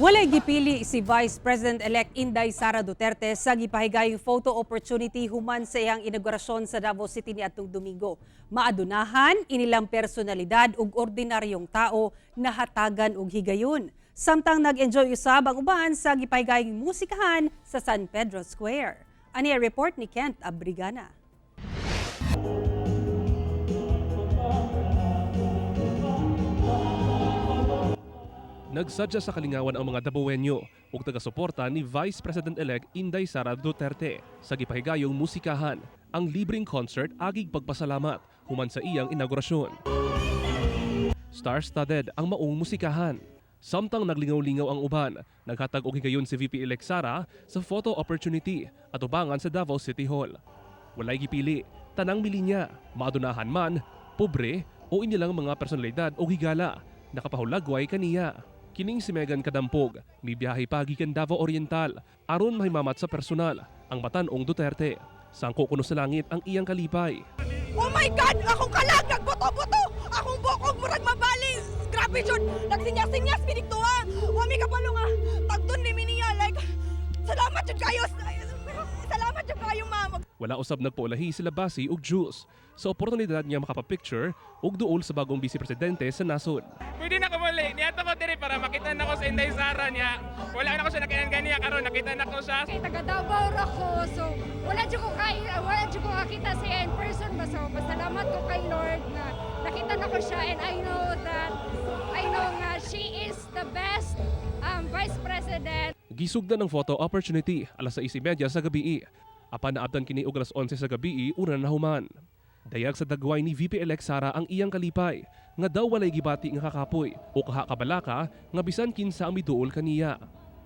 Walay gipili si Vice President-elect Inday Sara Duterte sa gipahigayong photo opportunity human sa iyang inaugurasyon sa Davao City niadtong Domingo. Maadunahan inilang personalidad ug ordinaryong tao nahatagan og higayon. Samtang nag-enjoy usab ang uban sa gipahigayong musikahan sa San Pedro Square. Ani ang report ni Kent Abrigana. Nagsadya sa kalingawan ang mga Dabawenyo ug taga-suporta ni Vice President-elect Inday Sara Duterte sa gipahigayong musikahan, ang libreng concert agig pagpasalamat human sa iyang inaugurasyon. Star-studded ang maong musikahan. Samtang naglingaw-lingaw ang uban, naghatag og higayon si VP-elect Sara sa photo opportunity at ubangan sa Davao City Hall. Walay gipili, tanang milinya, maadunahan man, pobre o inilang mga personalidad o higala, nakapahulagway kaniya. Kining si Megan Kadampog, mibiyahe pa gikan Davao Oriental aron mahimamat sa personal ang batan-ong Duterte. Sangko kuno sa langit ang iyang kalipay. Oh my God! Akong kalag! Nagbuto-buto! Akong bukog! Murag mabali! Grabe jud! Nagsinyas-sinyas! Binigtuwa! Wa mi kabalo nga! Tagdon ni mi niya! Like, salamat jud kayo! Salamat jud kayo, ma'am! Wala usab nagpaulahi sila basi ug juice sa oportunidad niya makapapicture ug duol sa bagong vice presidente sa nasod. Pwede na ko muli. Niadto ko diri para makita na ko sa Inday Sara niya. Wala na ko siya nakinan ganiya karon nakita na ko siya. Kay taga Davao ra ko, so wala jud ko kakita sa iya in person ba, so pasalamat ko kay Lord na nakita na ko siya and I know nga she is the best vice president. Gisugdan ang photo opportunity alas 6:30 sa gabi. Apan naabtan kini og alas 11 sa gabi una na human. Dayag sa dagway ni VP-elect Sara ang iyang kalipay nga daw walay gibati nga kakapoy o kaha kabalaka nga bisan kinsa ang miduol kaniya.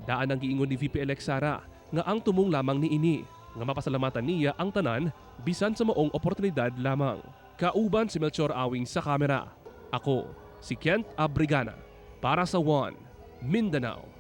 Daan ang giingon ni VP-elect Sara nga ang tumong lamang niini nga mapasalamatan niya ang tanan bisan sa maong oportunidad lamang. Kauban si Melchor Awing sa kamera. Ako, si Kent Abrigana para sa One Mindanao.